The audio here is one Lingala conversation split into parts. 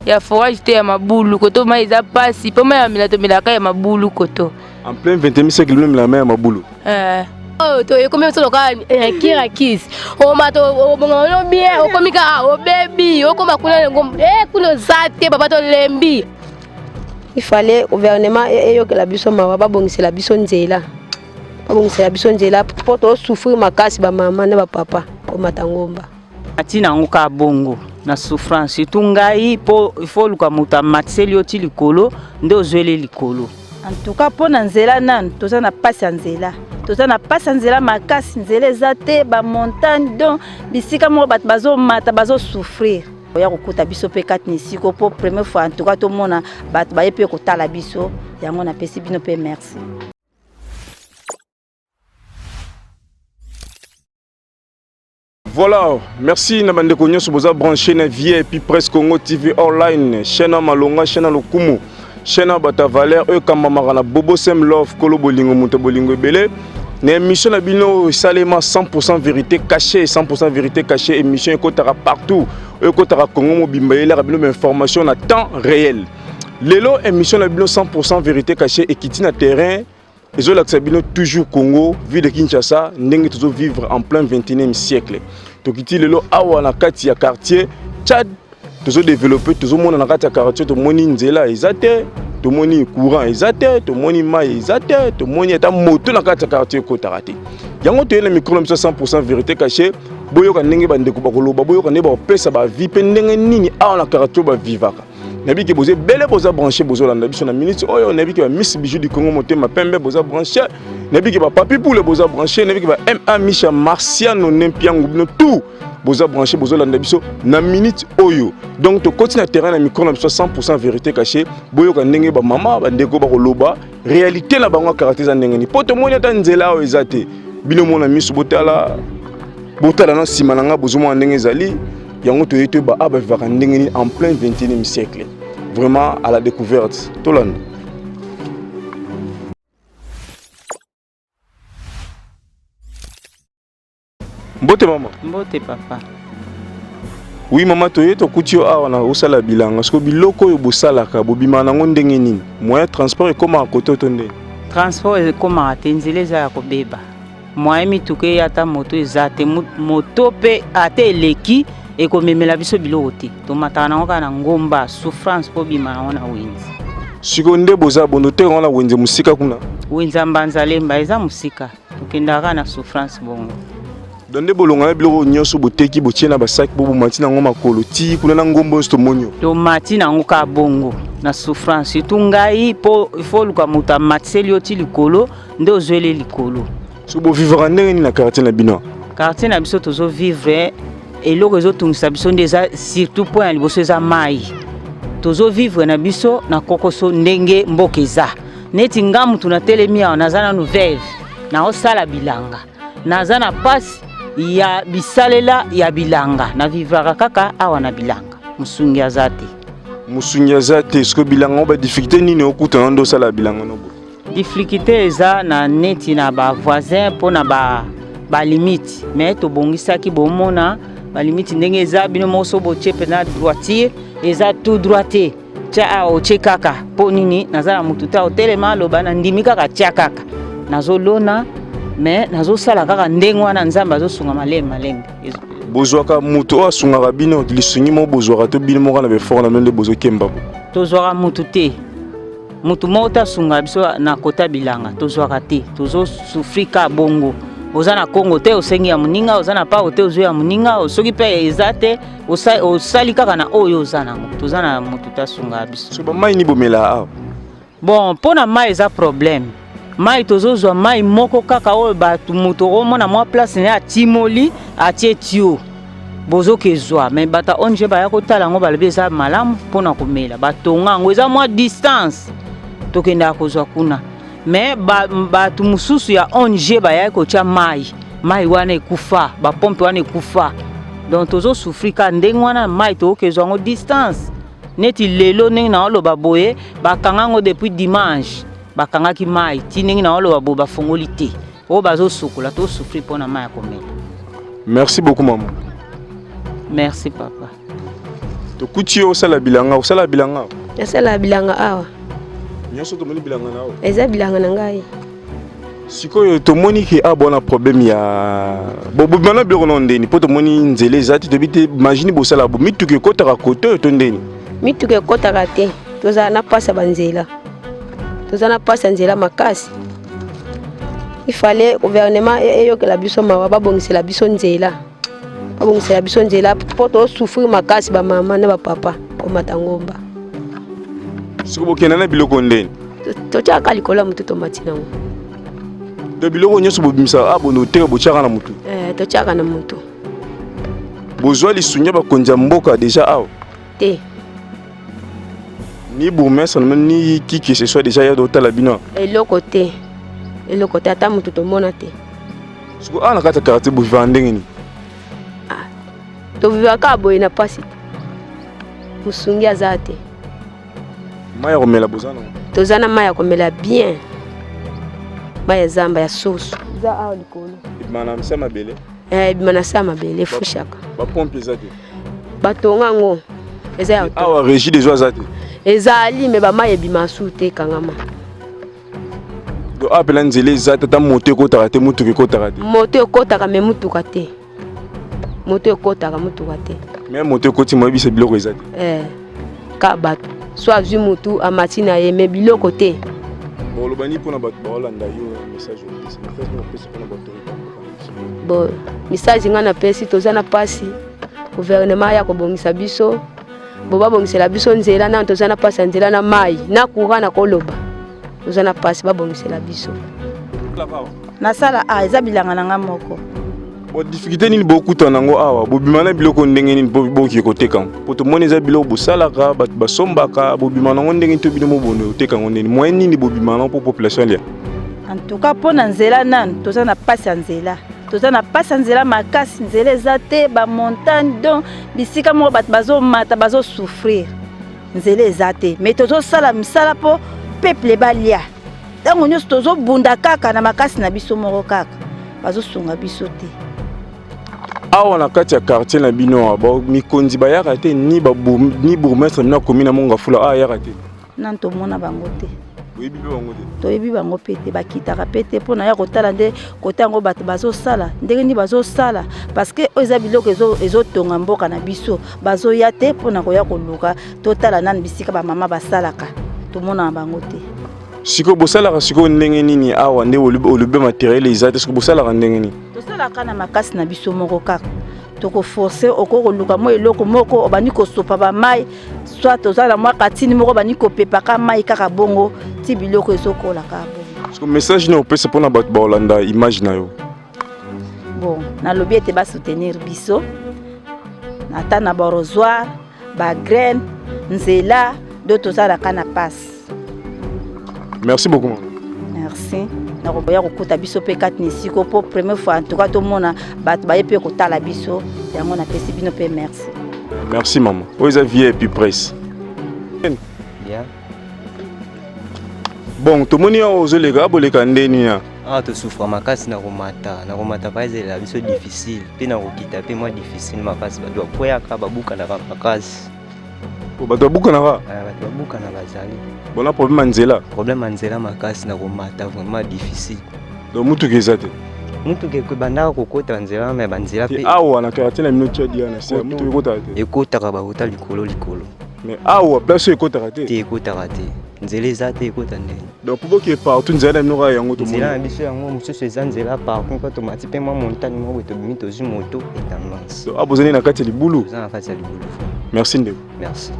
Ya forage te, ya mabulu koto mai eza pasi mpo mai ya mela tomelaka ya mabulu koto. En plein 21e siècle bino mela mai ya mabulu. Eh. Oyo to ekomi biso lokola eh, kira kisi omata obongama no bien okomi kaka obebi okoma kuna yango eh, kuna oza te papa tolembi. Il fallait gouvernement eyokela biso mawa, babongisela biso nzela, babongisela biso nzela mpo tosouffrir makasi, bamama na bapapa komata ngomba. Ntina yango kaka bongo na souffrance, surtout ngai mpo il faut oluka moto amatiseli yo ti likolo nde ozweli likolo. En tout cas mpo na nzela nanu toza na mpasi ya nzela, toza na mpasi ya nzela makasi, nzela eza te, bamontagne donc bisika moko bato bazomata bazosouffrir. Oya kokuta biso mpe kati na esiko mpo première fois en tout cas tomona bato baye mpe kotala biso, yango napesi bino mpe merci. Voilà, merci na bandeko nyonso boza branché na VIP Presse Congo TV online, chaîne ya malonga, chaîne ya lokumu, chaîne ya bato ya valeur oyo ekambamaka na Bobo Sem Love, kolo bolingo, moto bolingo ebele. Na émission na bino esalema 100% vérité cachée, 100% vérité cachée, émission ekotaka partout, oyo ekotaka Congo mobimba, eyelaka bino ba information na temps réel. Lelo émission na bino 100% vérité cachée ekiti na terrain, ezolakisa bino toujours Congo, ville de Kinshasa, ndenge tozo vivre en plein 21e siècle. Tokiti lelo awa na kati ya quartier Tchad, tozo développer, tozomona na kati ya quartier, tomoni nzela eza te, tomoni courant eza te, tomoni mai eza te, tomoni ata moto na kati ya quartier ekotaka te. Yango toye na micro na biso 100% vérité cachée, boyoka ndenge bandeko bakoloba, boyoka ndenge bakopesa ba vie mpe ndenge nini awa na quartier bavivaka. Nayebi ke boza ebele, boza branché, bozolanda biso na minute oyo. Nayebi ke ba Miss Bijou du Congo motema pembe boza branché, nayebi ke ba Papi Poule boza branché, nayebi ke ba Ma Misha Marciano Nempiangu, bino tout boza branché, bozolanda biso na minute oyo. Donc tokoti na terrain na micro na biso 100% vérité cachée, boyoka ndenge bamama bandeko bakoloba réalité na bango ya quartier eza ndenge nini, mpo tomoni ata nzela oyo eza te. Bino mona miso, botala, botala na nsima na nga, bozomona ndenge ezali. Yango toyebi toyeba a bavivaka ndenge nini en plein 21e siècle. Vraiment à la découverte, tolanda. Mbote mama. Mbote papa. Oui mama, toye tokuti yo awa na osala bilanga. Siko biloko oyo bosalaka, bobimaka nango ndenge nini? Moyen transport ekomaka kote to ndenge? Transport ekomaka te, nzela eza ya kobeba, moyen mituka eya ata moto eza te. Moto mpe ata eleki ekomemela biso biloko te, tomataka nango kaka na ngomba, souffrance mpo bima nango na wenze. Sikoyo nde boza bondo te wana wenze mosika kuna? Wenze ya Mbanzalemba eza mosika, tokendaka kaka na souffrance bongo. Donc nde bolonga na biloko nyonso boteki, botie na basaki, bo bomati nango makolo ti kuna na ngomba nyonso tomoni yo? Tomati nango kaka bongo na souffrance, surtout ngai mpo il faut oluka moto amatiseli yo ti likolo nde ozweli likolo. So bovivaka ndenge nini na quartier na bino? Quartier na biso tozovivre, eloko ezotungisa biso nde eza surtout point ya liboso eza mai. Tozovivre na biso na kokoso ndenge mboka eza. Neti nga mutu natelemi awa, naza nanu veuve, naosala bilanga, naza na pasi ya bisalela ya bilanga, navivraka kaka awa na bilanga, mosungi aza te. Mosungi aza te. Sikoyo bilanga ngo, badifficulté nini okutana nde osala bilanga no boye? Difficulté eza na neti na bavoisin mpo na balimite ba mais tobongisaki, bomona balimite ndenge eza, bino moko so botie mpenza droiture eza tout droit te. Tia awa otie kaka mpo nini? Naza na motu te otelema aloba na ndimi kaka, tia kaka, nazolona mais nazosala kaka ndenge wana, Nzambe azosunga malembe malembe. Bozwaka moto oyo asungaka bino, lisungi moko bozwaka to bino moko na baeffort na bino nde bozokemba bo? Tozwaka motu te, motu moko te asungaka biso na kota bilanga, tozwaka te, tozosouffrir ka bongo. Oza na kongo te, osengi ya moninga, oza na pao te, ozwi ya moninga, soki mpe eza te osali kaka na oyo oza nango. Toza na motu te asungaka biso. So bamai nini bomela awa? Bon, mpo na mai eza problème. Mai tozozwa mai moko kaka oyo bato, moto okomona mwa place na ye atimoli, atie tio, bozokezwa. Mais bato ya ONG baya kotala yango, balobi eza malamu mpona komela. Batonga yango eza mwa distance, tokendaka kozwa kuna. Mais bato mosusu ya ONG bayaki kotia mai, mai wana ekufa, bapompe wana ekufa. Donc tozosouffrir kaka ndenge wana, mai tokokezwa yango distance. Neti lelo ndenge naoloba boye, bakanga yango depuis dimanche, bakangaki mai ti ndenge naoloba boye bafongoli te. Oyo bazosukola, tosouffrir mpona mai ya komela. Merci beaucoup mama. Merci papa. Tokuti yo osala bilanga, osala bilanga? Nasala bilanga awa. Nyonso tomoni bilanga na yo? Eza bilanga na ngai. Sikoyo tomoni ke awa bona problème ya bobima na biloko nao ndeni mpo tomoni nzela eza te, toyebi te imagine bosala bo mituka ekotaka kote oyo to ndeni? Mituka ekotaka te, tozala na mpasi ya banzela, toza na mpasi ya nzela makasi. Il fallait gouvernement eyokela biso mawa, babongisela biso nzela, babongisela biso nzela mpo tosouffrir makasi, bamama na bapapa komata ngomba. Sikoyo bokenda na biloko ndeni? Totiaka likolo ya motu, tomati nango. To biloko nyonso bobimisa bono oteka, botiaka na motu? Eh, totiaka na motu. Bozwa lisungi ya bakonzi ya mboka déjà awa? Te. Ni bourgmestre ni qui que ce soit déjà ya otala bino? Eloko te, eloko te, ata motu tomona te. Sikoyo awa na kati ya quartier bovivaka ndenge nini? Tovivaka boye na pasi te, mosungi aza te. Mai ya komela boza nango? Toza na mai ya komela bien, mai ya zamba ya source eza awa likolo. Ebima na misa mabele? Ebima na sa mabele, efushaka. Bapompe eza te? Batonga yango, eza ya awa. Régie des eaux aza te? Ezali, me bamai ebima su te, ekangama. Donc awa mpela nzela eza te, ata moto ekotaka te, motuka ekotaka te? Moto ekotaka, me mutuka te. Moto ekotaka, mutuka te. Me moto ekoti, moyebisa biloko eza te? Eh, ka bato so azwi motu amati na ye, me biloko te. Oloba nini mpona bato baolanda yo? Message opesa, message opesa mpona baautorité? Bon, message ngai napesi, toza na mpasi, gouvernement ya kobongisa biso bo babongisela biso nzela nano. Toza na mpasi ya nzela na mai na courant. Na koloba, toza na mpasi, babongisela biso. Nasala a eza bilanga na nga moko. Bon, difficulté nini bokutana nango awa? Bobima na biloko ndenge nini mpo bokoki koteka yango? Po tomoni eza biloko bosalaka, bato basombaka. Bobima nango ndenge to bino mobondo oteka yango ndeni? Moyen nini bobima nango mpo population alia? En tout cas, mpo na nzela nanu toza na mpasi ya nzela, toza na mpasi ya nzela makasi. Nzela eza te, bamontagne, donc bisika moko bato bazomata, bazosouffrir, nzela eza te. Mais tozosala misala mpo peuple balia. Ntango nyonso tozobunda kaka na makasi na biso moko, kaka bazosunga biso te. Awa na kati ya quartier na bino awa, mikonzi bayaka te? Ni ni bourgmestre bino akomi na Mont Ngafula awa ayaka te? Nani tomona bango te. Boyebi mpe bango te? Toyebi bango mpe te, bakitaka mpe te mpona ya kotala nde kota yango bato bazosala ndenge nini bazosala, parce que oyo eza biloko ezotonga mboka na biso. Bazoya te mpona koya koluka totala nani bisika bamama basalaka, tomonaka bango te. Sikoyo bosalaka sikoyo ndenge nini awa nde olobi matériel eza te? Sikoyo bosalaka ndenge nini? Tosalaka na makasi na biso moko kaka. Tokoforce, okoki koluka mwa eloko moko, obandi kosopa bamai, soit toza na mwa katini moko, obandi kopepaka mai kaka bongo ti biloko ezokola kaka bongo. Siko message nini opesa mpona bato baolanda image na yo? Bon, nalobi ete basoutenir biso ata na baarrosoir, bagraine, nzela do tozalaka na pasi. Merci beaucoup, mama. Merci nakoya kokuta biso mpe kati na esiko mpo première fois en tout cas tomona bato baye mpe kotala biso yango. Napesi bino mpe merci. Merci mama. Oyo eza VIP Presse. Bien. Bon, tomoni awa ozoleka, aboleka ndeni ya? Awa tosufra makasi na komata, na komata pa ezelela biso difficile, mpe na kokita mpe mwa difficile makasi. Bato bakweyaka, babukanaka makasi. Po bato babukanaka? Ah, bato babukana bazali. Bona problème ya nzela? Problème ya nzela makasi, na komata vraiment difficile. Donc mutuka eza te? Mutuka ebandaka kokota nzela, me banzela mpe awa na quartier na bino tia dia na se, mutuka ekotaka te? Ekotaka, bakota likolo likolo. Mais awa place oyo ekotaka te? Te, ekotaka te, nzela eza te, ekota ndenge? Donc po boke partout, nzela na bino kaka yango? Nzela na biso yango, mosusu eza nzela partout mpo tomati mpe mwa montagne moko boye, tobimi, tozwi moto etendance. Donc awa bozali na kati ya libulu? Toza na kati ya libulu. Merci ndeko. Merci.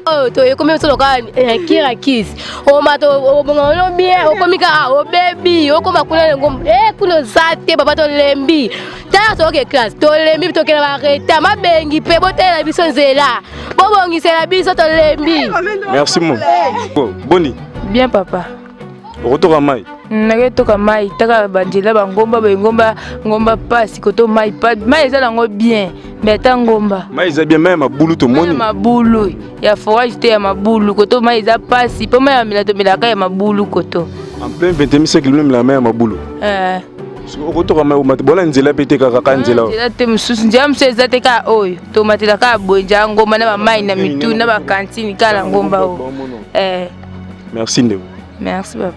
Oyo toyekomi biso lokola kira kisi, omata, obongama no bien, okomi kaka obebi, okoma kuna yango kuna oza te. Papa, tolembi. Tala, toyoke classe, tolembi, tokende bareta mabengi mpe botalela biso nzela, bobongisela biso, tolembi. Merci mo. Boni? Bien, papa. Okotoka mai? Naketoka mai taka banzela bangomba boye, ngomba ngomba pasi koto mai mai eza nango bien, mais ata ngomba. Mai eza bien, mai ya mabulu tomoni. Mabulu ya forage te, ya mabulu. Koto mai eza pasi mpo mai ya mela, tomelaka ya mabulu koto. En plein 21e siècle, bino mela mai ya mabulu? Eh. Okotoka mai omata bona nzela mpe te kaka kaka nzela nzela te mosusu nzela mosusu eza te kaka oyo tomatela kaka boye nzela ngomba na bamai na mitu na bakantine kaka na ngomba oyo eh. Merci ndeko. Merci papa.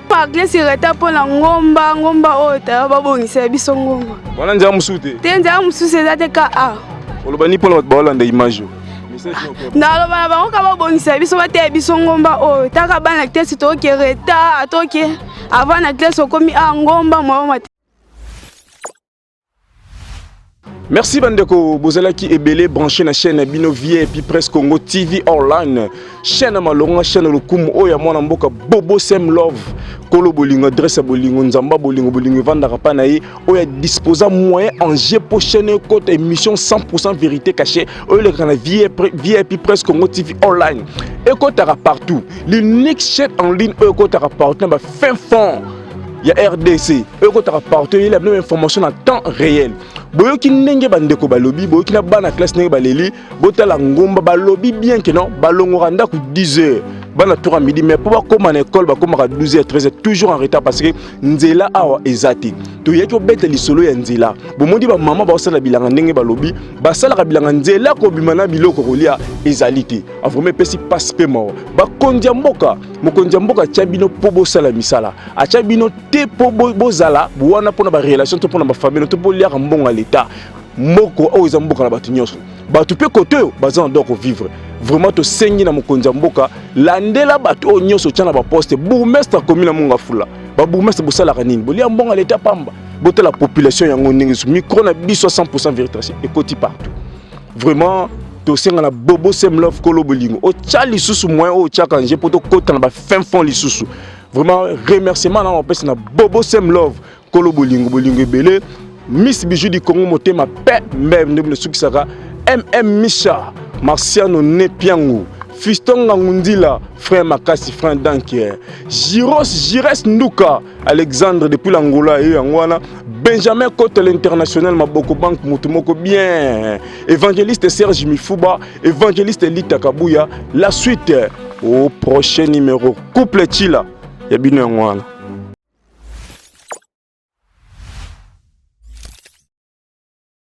Parclesi reta mpo na ngomba ngomba oyo taya babongisela biso ngomba wana nzela mosusu te te nzela mosusu eza te ka a oloba ni mpona bato baolanda image oyo? Naloba na bango ka babongisela biso, bateya biso ngomba oyo taka bana klesi toke reta toke avant na klesi okomi a ngomba mwa. Merci bandeko bozalaki ebele branché na chaîne na bino VIP Presse Congo TV online, chaîne ya malonga, chaîne ya lokumu oyo ya mwana mboka Bobo Sem Love, kolo bolingo, adresse ya bolingo, nzamba bolingo, bolingo evandaka pa na ye, oyo ya disposa moyen en jeu po chaîne ekota émission 100% vérité cachée oyo elekaka na VIP Presse Congo TV online, ekotaka partout, l'unique chaîne en ligne oyo ekotaka partout na ba fin fond ya RDC, oyo ekotaka partout, eyela bino information na temps réel. Boyoki ndenge bandeko balobi, boyoki na bana classe ndenge baleli. Botala ngomba, balobi bien ke non, balongwaka ndako 10 heures bana tour ya midi, mais mpo bakóma na école bakómaka 12 heures, 13 heures, toujours en retard parce que nzela awa eza te. Toyaki kobeta lisolo ya nzela. Bomoni bamama baosala bilanga ndenge balobi basalaka bilanga, nzela kobima na biloko kolia ezali te. Vraiment epesi pasi mpe mawa. Bakonzi ya mboka, mokonzi ya mboka atya bino mpo bosala misala, atya bino te mpo bozala wana mpona barelation to mpona bafamile to mpo liaka mbongo ya leta. Moko oyo eza mboka na bato nyonso, bato mpe kote oyo baza na droit kovivre. Vraiment tosengi na mokonzi ya mboka, landela bato oyo nyonso otya na baposte, bourgmestre akomi na Mongafula, babourgmestre bosalaka nini? Bolia mbongo ya leta pamba. Botala population yango ndenge micro na biso 100% vérité ekoti partout. Vraiment tosenga na Bobo Sem Love, kolo bolingo, otya lisusu moyen oyo otyaka nje mpo tokota na bafin fond lisusu. Vraiment remerciement na opesa na Bobo Sem Love, kolo bolingo, bolingo ebele. Miss Bijou du Congo, motema pe mbem nde bino sukisaka. MM Misha Marciano Nepiango, Fiston Ngangundila, frère makasi, frère danke, Giros Gires Nduka Alexandre depuis l'Angola ye yango wana, Benjamin Cote l'international, Maboko Bank, motu moko bien, évangéliste Serge Mifuba, évangéliste Lita Kabuya. La suite au prochain numéro. Couple Chila ya bino yango wana.